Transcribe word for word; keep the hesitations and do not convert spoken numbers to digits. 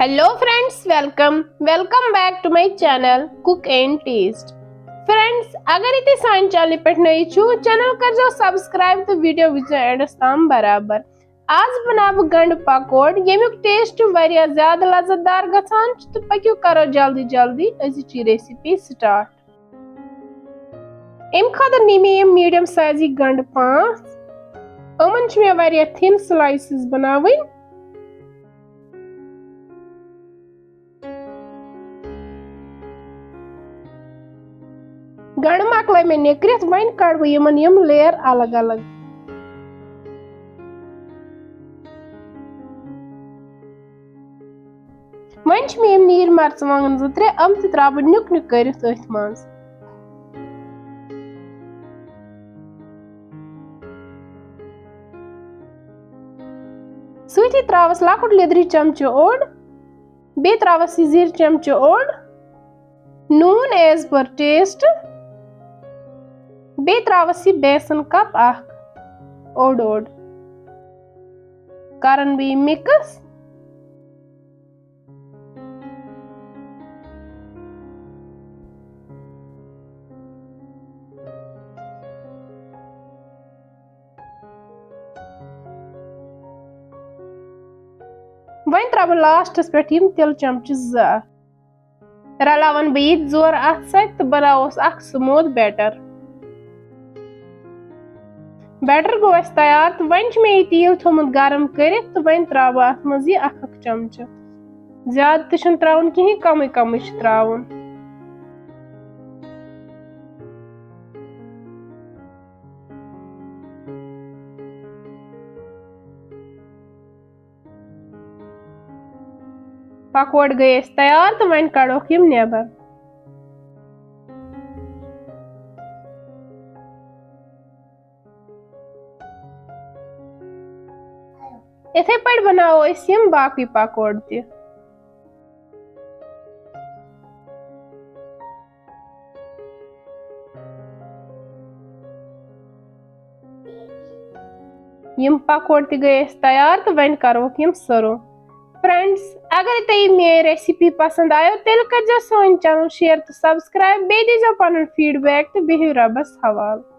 Hello friends, welcome, welcome back to my channel Cook and Taste. Friends, اگر تُہۍ سانہِ چینلہِ پٮ۪ٹھ نٔے چھِو، چینل کٔرزیٚو subscribe تہٕ video وٕچھزیٚو endس تام برابر۔ آز بناوٕ بہٕ گنڈٕ پکوڑ، ییٚمیُک taste واریاہ زیادٕ لذت دار گژھان چھُ، تہٕ پٔکِو کرو جلدی جلدی أزِچ یہِ recipe start۔ اَمہِ خٲطرٕ نی مےٚ یِم medium sizeٕکۍ گنڈٕ پانٛژھ۔ یِمن چھِ مےٚ واریاہ thin slices بناوٕنۍ۔ گنڈٕ مۄکلٲے مےٚ نِکرِتھ، وۄنۍ کڑٕ بہٕ یِمن یِم layer الگ الگ۔ وۄنۍ چھِ مےٚ یِم نیٖلۍ مرژٕوانٛگن زٕ ترٛےٚ، یِم تہِ ترٛاوٕ بہٕ نیُک نیُک کٔرِتھ أتھۍ منٛز۔ سۭتی ترٛاوَس لۄکُٹ لیٚدرِ چمچہٕ اوٚڑ، بیٚیہِ ترٛاوَس یہِ زِرۍ چمچہٕ اوٚڑ، نوٗن as per taste، بیٚیہِ ترٛاوَس یہِ بیسن cup اکھ اوٚڑ اوٚڑ۔ کرن بہٕ یہِ mix۔ وۄنۍ ترٛاوٕ بہٕ lastس پٮ۪ٹھ یِم تِلہٕ چمچہٕ زٕ۔ رلاون بہٕ یہِ تہِ زورٕ اتھ سۭتۍ تہٕ بناووس اکھ smooth batter۔ Batter گوٚو اسہِ تیار تہٕ وۄنۍ چھُ مےٚ یہِ تیٖل تھوٚومُت گرم کٔرِتھ تہٕ وۄنۍ ترٛاوٕ بہٕ اتھ منٛز یہِ اکھ اکھ چمچہٕ۔ زیادٕ تہِ چھُنہٕ ترٛاوُن کِہیٖنۍ، کمٕے کمٕے چھُ ترٛاوُن۔ پکوڑ گٔے أسۍ تیار تہٕ وۄنۍ کڑوکھ یِم نٮ۪بر۔ یِتھے پٲٹھۍ بناوو أسۍ یِم باقٕے پکوڑ تہِ۔ یِم پکوڑ تہِ گٔے اَسہِ تیار تہٕ وۄنۍ کروکھ یِم serve۔ Friends، اگر تۄہہِ میٲنۍ recipe پسند آیو، تیٚلہِ کٔرزیٚو سٲنۍ channel share تہٕ subscribe، بیٚیہِ دیٖزیٚو پنُن feedback تہٕ بِہِو رۄبس حوالہٕ۔